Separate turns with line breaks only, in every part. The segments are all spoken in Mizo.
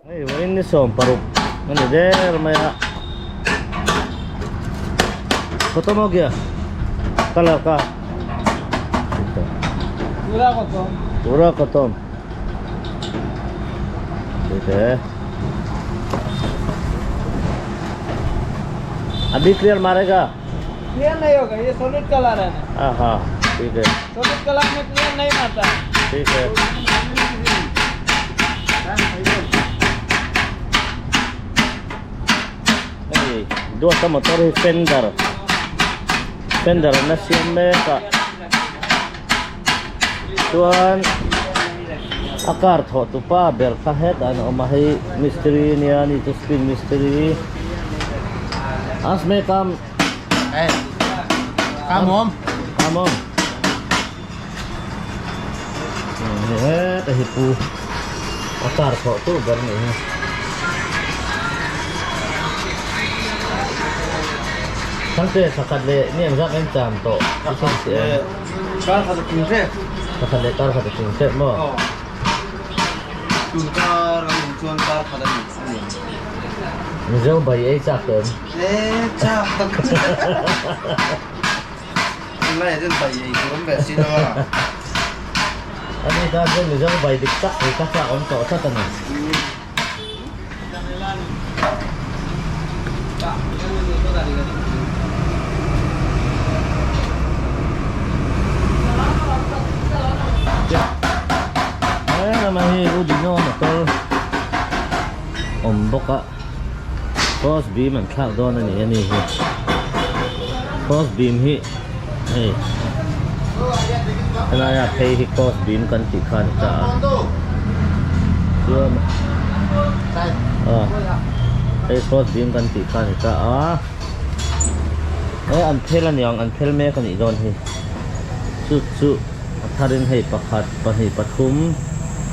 Hei vawiin ni 16 a ni der mai a Khatam ho gya colour ka
Pura khatam
Pura khatam ठीक है अभी क्लियर मारेगा
क्लियर नहीं होगा ये सॉलिड कलर है ना
हाँ हाँ ठीक है
सॉलिड कलर में क्लियर नहीं आता है
ठीक है Hei duata motor hi fender fender an la siam mek a chuan a car thawh tu pa ber kha hetah an awm a hei mistiri ania ani chu spin mistiri asme kam
Kam awm
kam awm heta hi pu a car thawh tu ber a nih hi. Thangte thakhat leh mi engzat en cham tawh i chhan si em?
Kar khat a tling hrep.
Thakhat leh kar khat a tling hrep maw?
Aw. Tun kar a nih chuan kar khat a ni a ni ang.
Mizo bai ei chak tawh em?
E chak tak chu. Tunlaiah chuan bai ei tur awm ve si lo a.
Ani tan chuan Mizo bai dik tak ei kha chak awm tawh tlat a ni. Helama hi U Dino motor awm bawk a cross beam an thlak dawn a ni a ni hi cross beam hi hei helaia phei hi cross beam kan tih kha a ni ta a chuan aw hei cross beam kan tih kha a ni ta a he an phel a niang an phel mek a nih dawn hi chu chu a tharin hei pakhat pahnih pathum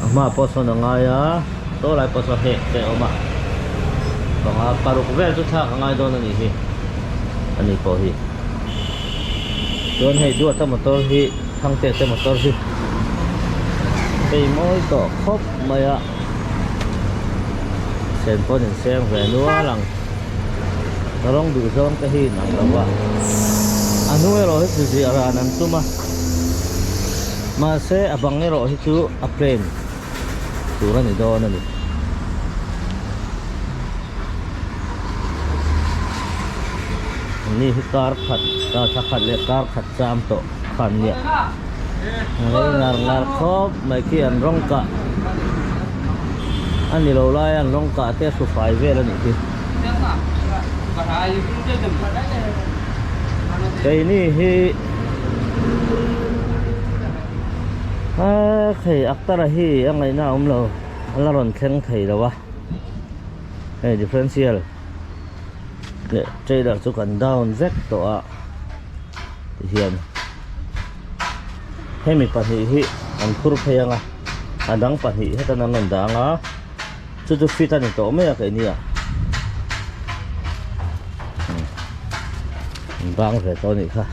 a hmaah pawh sawn a ngai a saw lai pawh saw hek te a awm a panga paruk vel chu thlak a ngai dawn a nih hi a ni pawh hi chuan hei duata motor hi thangte te motor hi hei mawi tawh khawp mai a sen pawn in seng ve nual ang rawng duh zawng te hi in ang lo a a hnu erawh hi chu ziah ran an tum a mahse a bang erawh hi chu a plain tur a ni dawn a ni. Ni hi kar khat thla khat leh kar khat cham tawh khan nia rei ngar ngar khawp mai khi an rawng kah a ni lo lai a an rawng kah te a hru fai vel a nih hi. Keini hi Aa hei Aktara hi a ngaihna a awm lo a la rawn thleng thei lo a hei differential leh trailer chu kan down vek tawh a tihian hemi pahnih hi an phur phei ang a a dang pahnih hetan an rawn dah ang a chu chu fit a ni tawh mai a keini ah an bang ve tawh a nih kha.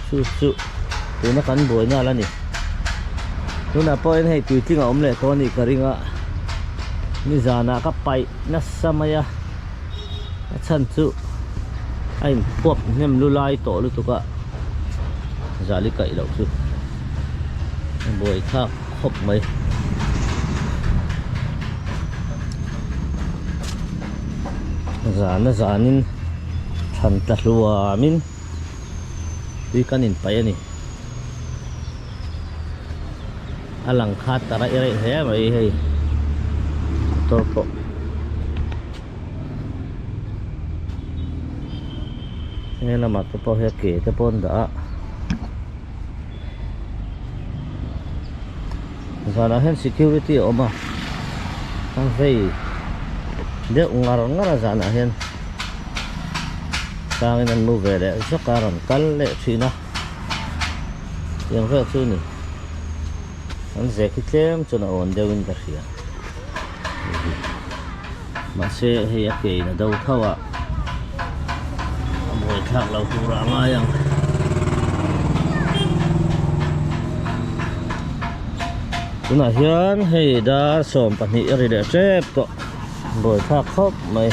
Chu chu tuna kan buaina a la ni tunah pawh hian hei tuitling a awm leh tawh a nih ka ring a nizanah ka paih nasa mai a a chhan chu a inphuap hnem lu lai tawh lutuk a zali kaih loh chu a buai thlak khawp mai. Zana zanin thlan tla hluamin tui kan inpaih a ni. A lang kha ta raih raih hle mai hei motor pawh. He lamah te pawh hian ke te pawh an dah a. Zanah hian security a awm a a vei deuh ngar ngar a zanah hian tlangin an mu ve leh zawk a rawn kal leh thin a tiang vel chu a ni an zek hi tlem chuan a awn deuhin ka hria mahse hei a ke in a do tho a a buai thlak lo tur ah a ngai ang. Tunah hian hei dar 12 a ri leh tep tawh buai thlak khawp mai.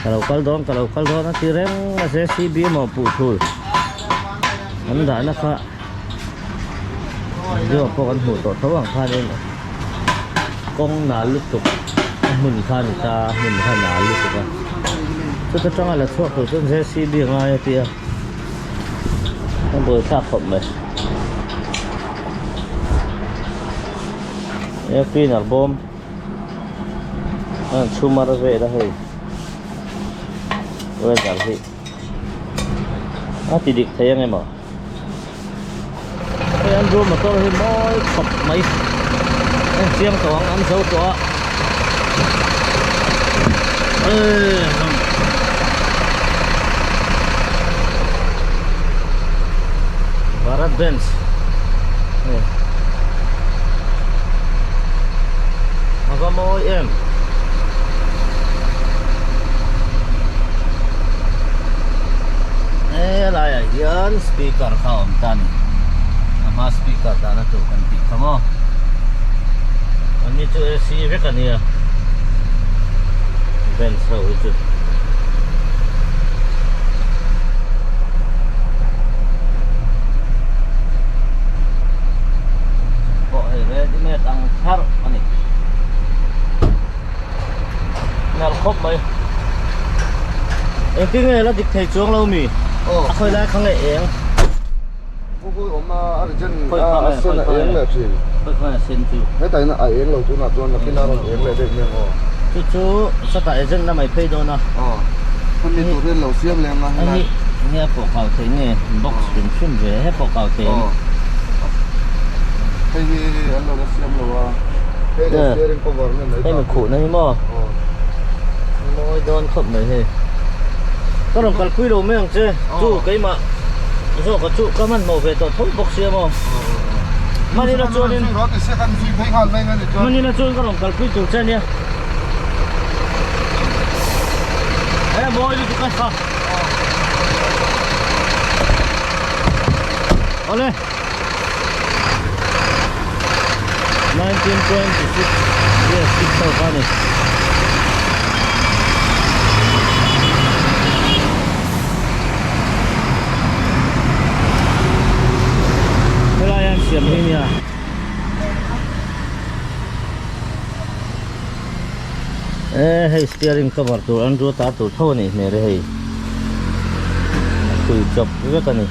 Ka lo kal dawn ka lo kal dawn a ti reng a JCB emaw puh thul an dahna kha video pawh kan hmuh tawh tho ang khanin kawng nal lutuk a hmun kha a ni ta a hmun kha a nal lutuk a chuta tanga la chhuak tur chuan JCB a ngai a ti a a buai thlak khawp mai air cleaner bawm. A chhum ar vel a hei weather hi a ti dik thei ang emaw hei an room motor hi mawi khawp mai en chiang tawh ang an zo tawh a Bharat Benz hei a va mawi em he laiah hian speaker kha a awm ta a ni a hma speaker dahna tur kan tih kha maw an ni chu AC vek a nia bench ho hi chu. Pawh hei ready made ang thar a ni. Nalh khawp mai. Engtin nge la dik thei chuang lo mi? A khawi lai kha nge eng?
Khawi awm a a regen a sen a eng leh thin.
Khawi khawi a sen chu?
Hetah hian a eng lo tunah chuan nakin a rawn eng leh daih mai ang aw.
Chu chu sawtah agent lamah i phei dawn a.
Aw. Hemi tur hian lo siam leh ang a helai.
Hei a pawh kau thei nge box hrim hrim ve he pawh kau thei ang.
Aw. Hei hi an lo la siam lo a. Hei leh steering cover nge mai ta.
Hei mi khuhna hi maw?
Aw.
Mawi dawn khawp mai hei. Ka rawn kalpui lo mai ang che. Chu keimah zawk a chu ka hmanhmawh ve tawh tho bawk sia maw. Manila chuanin Manila chuan ka rawn kalpui tur che ania. He mawi lutuk a kha. Awle. 1926 yes six ho kha ni. Helai an siam hi nia. E hei steering cover tur an ruat a tur tho a nih hmel e hei. A thui chawp vek a ni.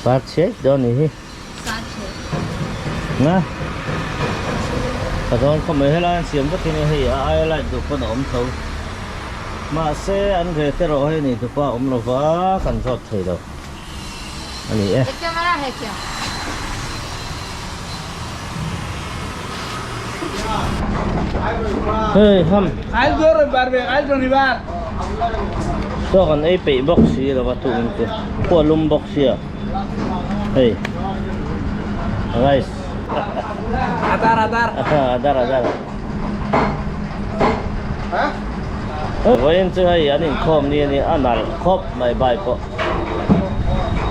Sat chhe dawn ni hi.
Sat chhe.
Na. Ka dawn khawp mai helai an siam vek in hei a aia light duh pawn a awm tho. Mahse an ve te rawh hei ni tupa awm lova kan zawt thei lo a ni e.
Camera hai kya?
Hei ham.
Kail dor bar ve kail shanibar.
Chaw kan ei peih bawk si lova tukin chu khua lum bawk sia hei rice
Adar adar
adar adar vawiin chu hei an inkhawm ni a ni a nalh khawp mai bike pawh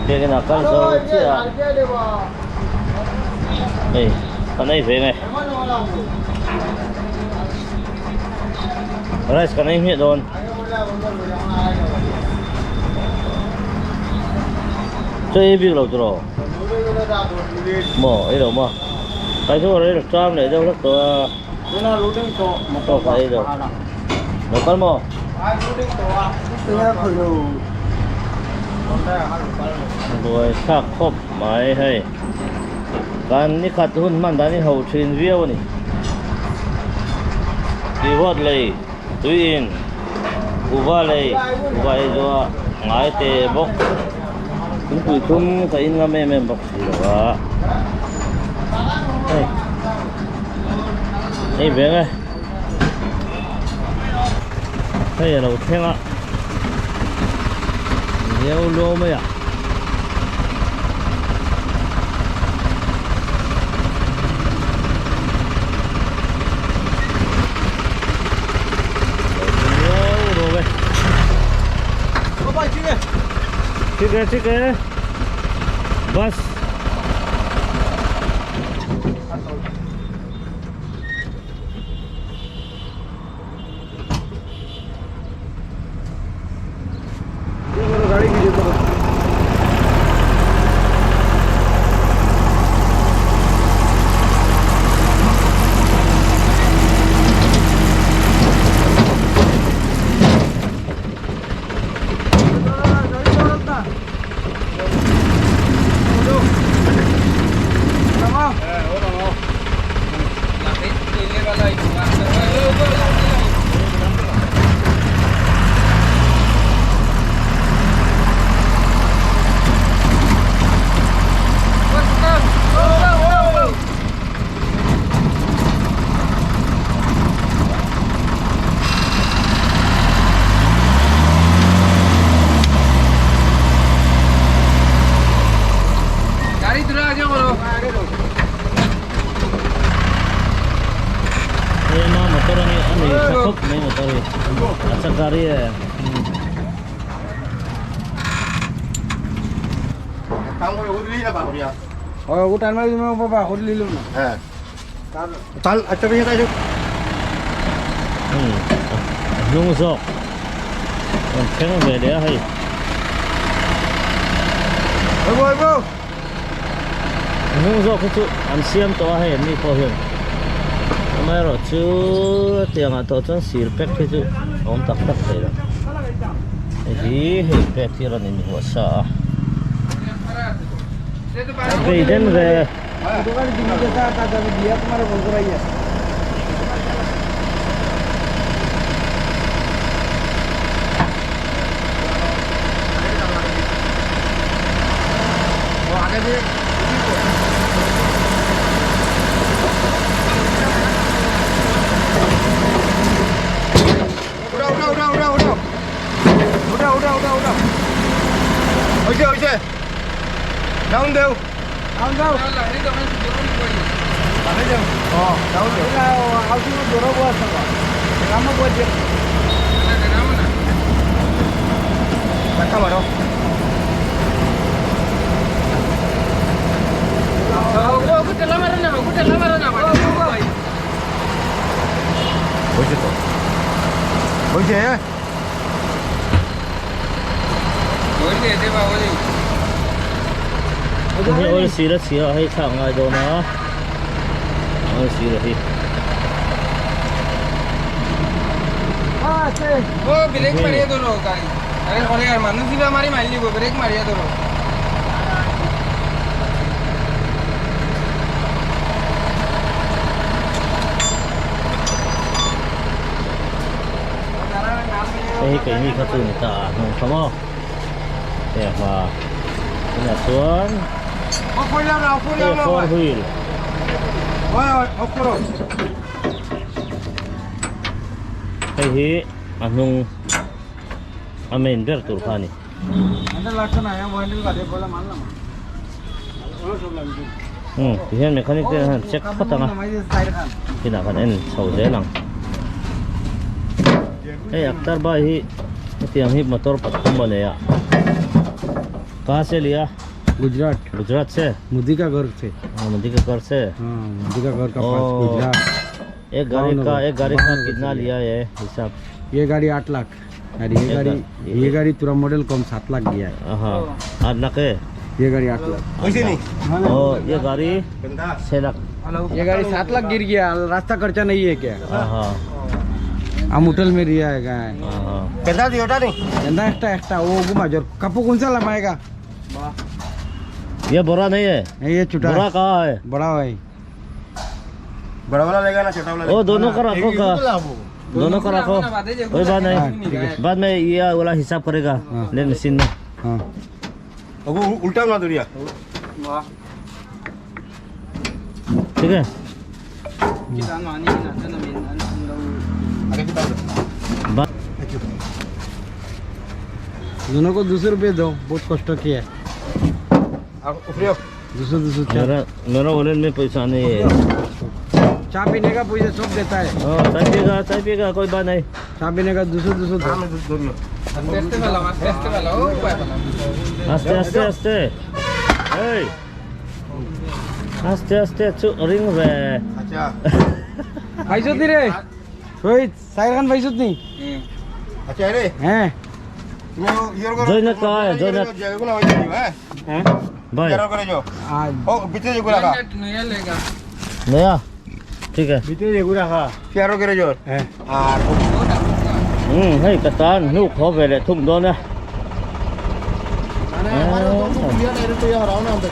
biakin a kal zo chiah a hei kan ei ve nge. Rice kan ei hmiah dawn. Chaw ei bik lo tiraw? Maw ei lo maw? Kai chu rei lo tram leh deuh hlek tawh a. Chaw ka ei lo. Lo kal maw? Buai thlak khawp mai hei. Kan ni khat hun hman dan hi ho thin viau a ni. Tihhuat lei tui in kuhva lei kuhva ei zuah ngai te bawk thingpui thum ka in ngam em em bawk si lo a hei hei ve nge hei a lo thleng a niau luau mai a. ठीक है ठीक है। Bus. अच्छा गाड़ी है। Hnung zawk an thleng ve leh a hei. Hnung zawk hi chu an siam tawh a hei an ni pawh hian amaherawh chu tiangah tawh chuan sir pack hi chu a awm tak tak thei lo hei hi hei pack hi a rawn inhuah sa a a beiden ve. Hei oil seal a chhia a hei thlak ngai dawn a oil seal a hi. Hei hi keini kha chu ni ta a hnung kha maw hei a hma tunah chuan hei four wheel hei hi a hnung a main ber tur kha a ni. Umm tihian mechanic te hian check phawt ang a kinah kan en chho zel ang hei Akhtar bhai hi hetiang hi motor pathum a nei a kahan se liya
Gujarat
Gujarat se
Modi ka ghar se
Modi ka ghar se
Modi ka ghar ka paas Gujarat
एक गाड़ी का एक गाड़ी का कितना लिया है हिसाब
ये गाड़ी 8 लाख और ये गाड़ी पूरा मॉडल कम 7 लाख गया है।
हाँ 8 लाख है
ये गाड़ी 8 लाख
और ये गाड़ी 6 लाख।
ये गाड़ी 7 लाख गिर गया, रास्ता खर्चा नहीं है क्या?
हाँ
हम होटल में रिया है। गंदा एक्टा एक्टा वो घुमा जोर कपू कौन सा लमाएगा?
ये बोरा नहीं है,
ये छोटा
बोरा कहाँ है?
बड़ा भाई
बड़ा वाला लेगा ना छोटा वाला?
ओ दोनों का रखो, का दोनों का रखो, कोई बात नहीं, बाद में ये वाला हिसाब करेगा ले मशीन में।
हाँ
वो उल्टा ना दुनिया
ठीक है।
दोनों को 200 रुपये दो, बहुत कष्ट किया है। 200
मेरा मेरा वॉलेट में पैसा नहीं है।
चाय पीने का पैसा सब देता है।
हाँ चाय पिएगा कोई बात नहीं।
चाय पीने का 200 दो।
आस्ते आस्ते आस्ते। Hei. Aste aste chu ring ve.
আচ্ছা
পাইছত নি রে শহীদ চাইরখান পাইছত নি
আচ্ছা রে
হ্যাঁ
তুমি ইয়র করো
জয়নাথ কয়, জয়নাথ।
যেগুলো হয়ে যাবে হ্যাঁ
হ্যাঁ
ভাই
ইয়র করে যাও ও ভিতরে যেগুলো রাখা
নয়া ঠিক আছে
ভিতরে যেগুলো রাখা
চেয়ার করে যাও
হ্যাঁ
আর
hei ka tan nu kho ve le thung don a
মানে আমার তো ক্লিয়ার নাই রে তো ইয়ার রাও না আমাকে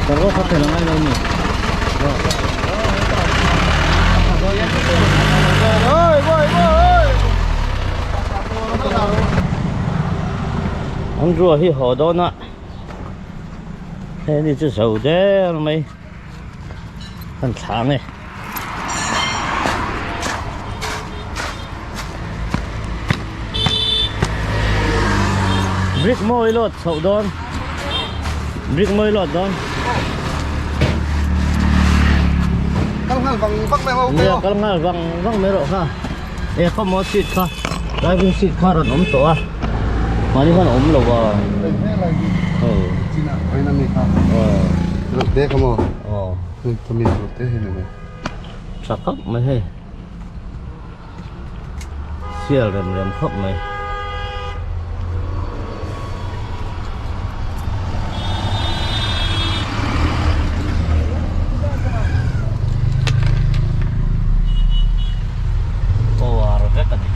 Targo kha thela ngai lo ni. An rua hi haw dawn a hei ni chu zo der mai kan thlang e. Brick mawi lawt chhoh dawn brick mawi lawt dawn.
Kal ngal vang vang mai ho
Nia kal ngal vang vang mai rawh kha e khaw maw seat kha driving seat kha rawn awm tawh a mahni khan awm lo a hei
চিনা হয় না নি খা
aw
দেখ মো
aw
তুমি বলতে হে না
tha khawp mai hei sial rem rem khawp mai. Power vek a ni.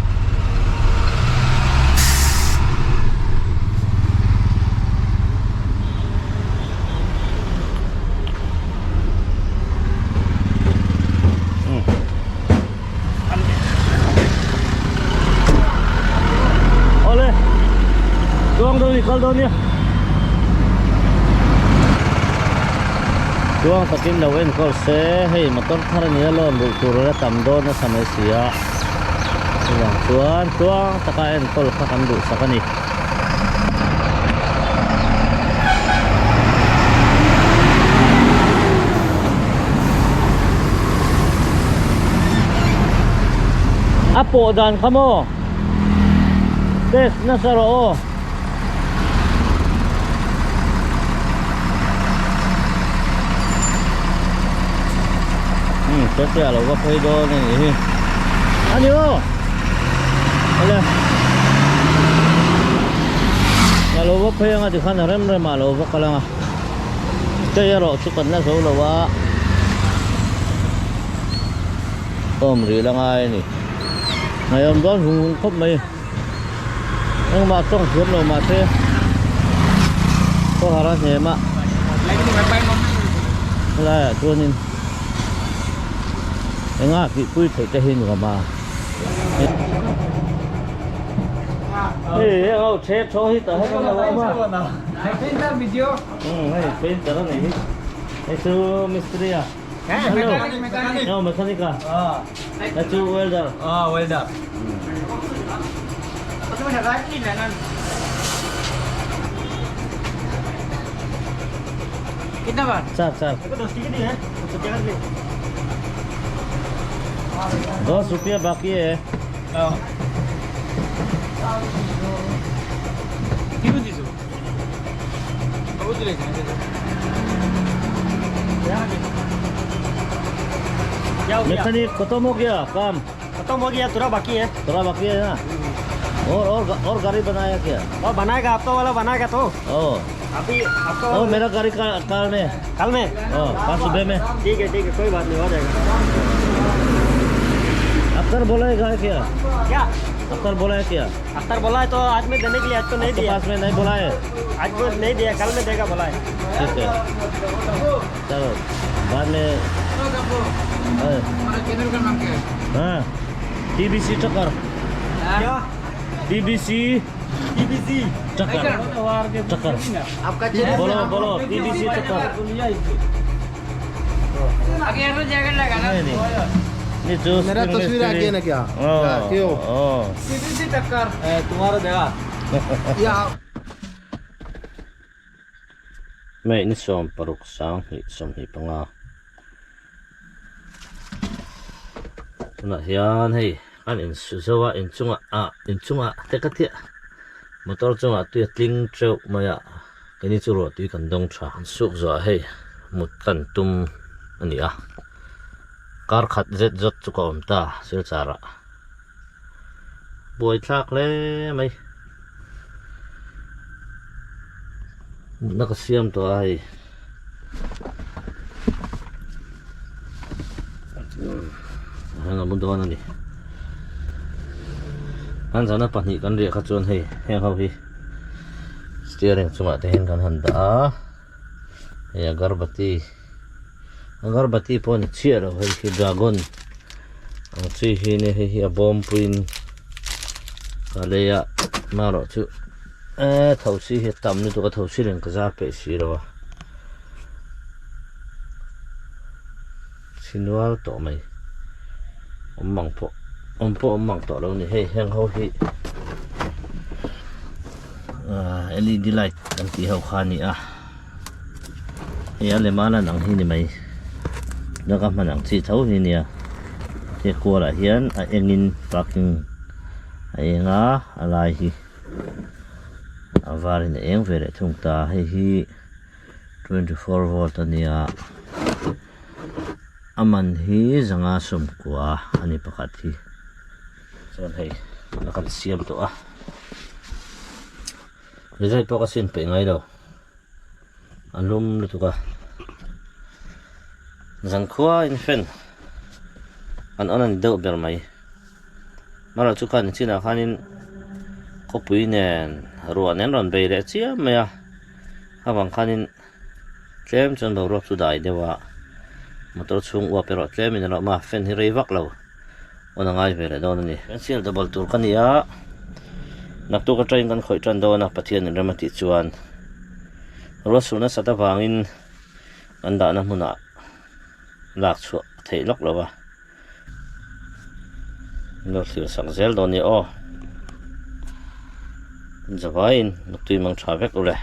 Ole. Tuang dawn ni kal dawn nia. Tuang takin lo enkawl se hei motor thar ania lawn duh tur a tam dawn a sa mai si a. Chuvang chuan tuang taka enkawl kha kan duh sak a ni. A pawh dan kha maw test nasa rawh aw. Te te a lo va phei dawn a nih hi ani aw awle a lo va phei anga tikhan a rem rem ah lo va kal anga te erawh chu kan la zo lo a awm rih la ngai a ni ngaihawm dawn vung vung khawp mai engmah tawng thiam lo mahse khawhar a hnem a helaiah chuanin enga tih pui theih te hi nuam a hei heng ho the thaw hi tah hian an lo awm a hei painter a nih hi hei chu mistri a hello oh mechanic a hei chu welder
welder
कितना बार
चार चार 10 रुपया बाकी है। मैकेनिक खत्म हो गया काम?
खत्म हो गया, थोड़ा बाकी है।
थोड़ा बाकी है ना? और और और गाड़ी बनाया क्या?
और बनाएगा, आपका वाला बनाएगा तो।
ओ।
अभी आपका
ओ, मेरा गाड़ी कल में।
कल में?
ओ, कल सुबह में।
ठीक है, ठीक है, कोई बात नहीं, हो जाएगा।
अख्तर बोला है क्या?
क्या?
अख्तर बोला है क्या?
अख्तर बोला है तो आज में देने के लिए, आज तो नहीं
आपके
दिया।
पास में नहीं बोला है?
आज वो नहीं दिया, कल में देगा बोला है।
ठीक है, चलो बाद में। हाँ, टीबीसी चक्कर।
क्या?
TBC
TBC
चक्कर चक्कर
आपका चैनल
बोलो बोलो टीबीसी चक्कर नहीं नहीं नहीं जो
मेरा तस्वीर आ गया ना क्या?
हाँ
क्यों?
हाँ
तुम्हारा जगह
या
May ni 16 sang 25. Tunah hian hei kan in su zo a inchungah ah inchungah te ka chiah motor chungah tui a tling teuh mai a keini chu ruah tui kan dawng tha an suk zawh ah hei mut kan tum a ni a kar khat zet zawt chu ka awm ta silchar ah buai thlak hle mai. Mutna ka siam tawh a hei hian a mu dawn a ni an zana pahnih kan riah kha chuan hei heng ho hi steering chungah te hian kan han dah a hei agarbati agarbati pawh a ni chiah lo hei hi dragon ang chi hi nia hei hi a bawm puiin ka lei a marawh chu. Eee thosi hi a tam lutuk a thosi reng ka zar peih si lo a chhinual tawh mai awm mang pawh awm pawh awm mang tawh lo a ni hei heng ho hi ahh led light kan tih ho kha a ni a hei a lema lan ang hi ni mai laka hman ang chi tho hi nia he kualah hian a engin parking a eng a a lai hi. A varin a eng ve leh thung ta hei hi 24 volt a nia a man hi zanga sawmkua a ni pakhat hi chuan hei a kan siam tawh a result pawh ka sin peih ngai lo a lum lutuk a zankhua in fan an on a ni deuh ber mai. Hmanah chu khan chinah khanin khawpui nen ruah nen rawn bei leh chiam mai a avang khanin tlem chuan boruak chu dai deuh a motor chhung uap erawh tlem in a lo awm a fan hi rei vak lo awn a ngai ve leh dawn a ni. Kan sial double tur ka ni a naktuk atangin kan khawih tan dawn a Pathian in rem a tih chuan ruahsur nasat avangin kan dahna hmunah lak chhuah a theih lawk lo a. Lo thlir sak zel dawn nia aw. Zavaiin nuptui mang tha vek ule.